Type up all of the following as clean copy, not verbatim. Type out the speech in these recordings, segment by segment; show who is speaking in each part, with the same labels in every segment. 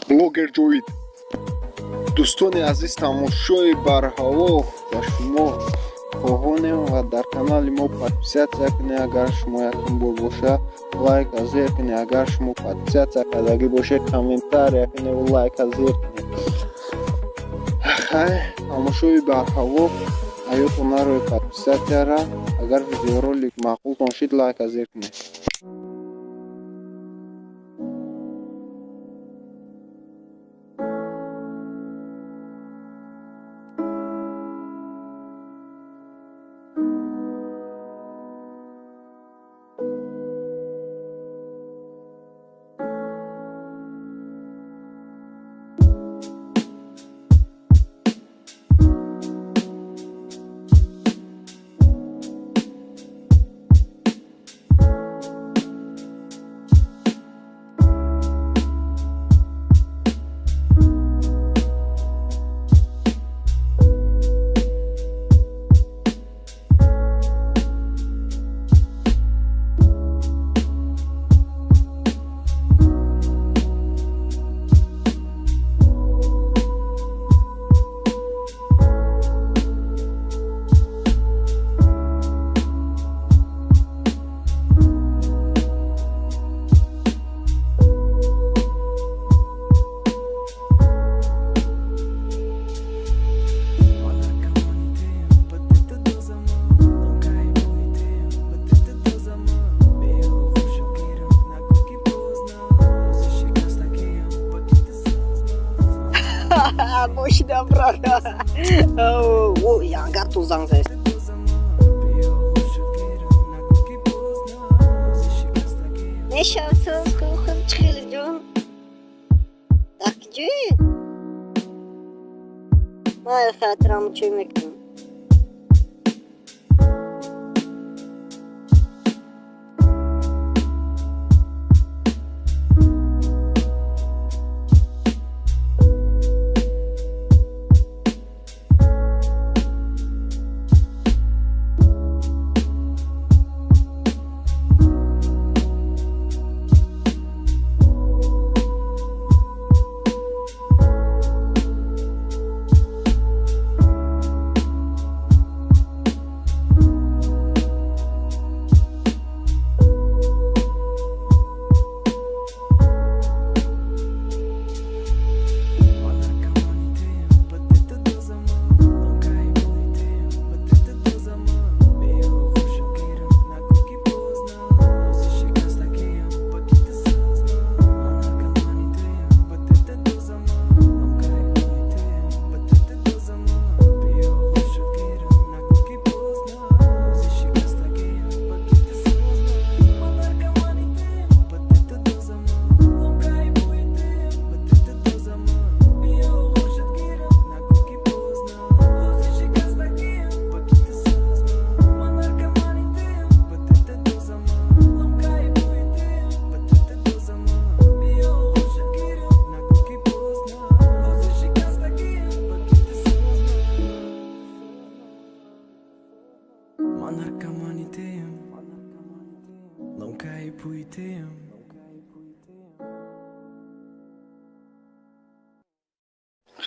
Speaker 1: Блогер Ҷовид. Дӯстони азиз, тамошои барҳаво ба шумо хоҳонем ва дар канали мо подписаться кунед, агар шумо якум бор боша, лайк зер кунед, агар шумо подписаться кардагӣ бошед, комментария кунед ва лайк зер кунед. Хай, тамошои барҳаво, ҳаётон нарои подписатсияра. Агар видеоролик маъқултон шид, лайк зер кунед.
Speaker 2: Мошина, брат. О, ягар тузан зест. Нешавсыз, хухым чхел ҷон. Так ҷи? Май хатирам чӣ мекунам?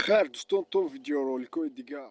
Speaker 1: Хайр, дӯстон, то видеороликҳои дигар.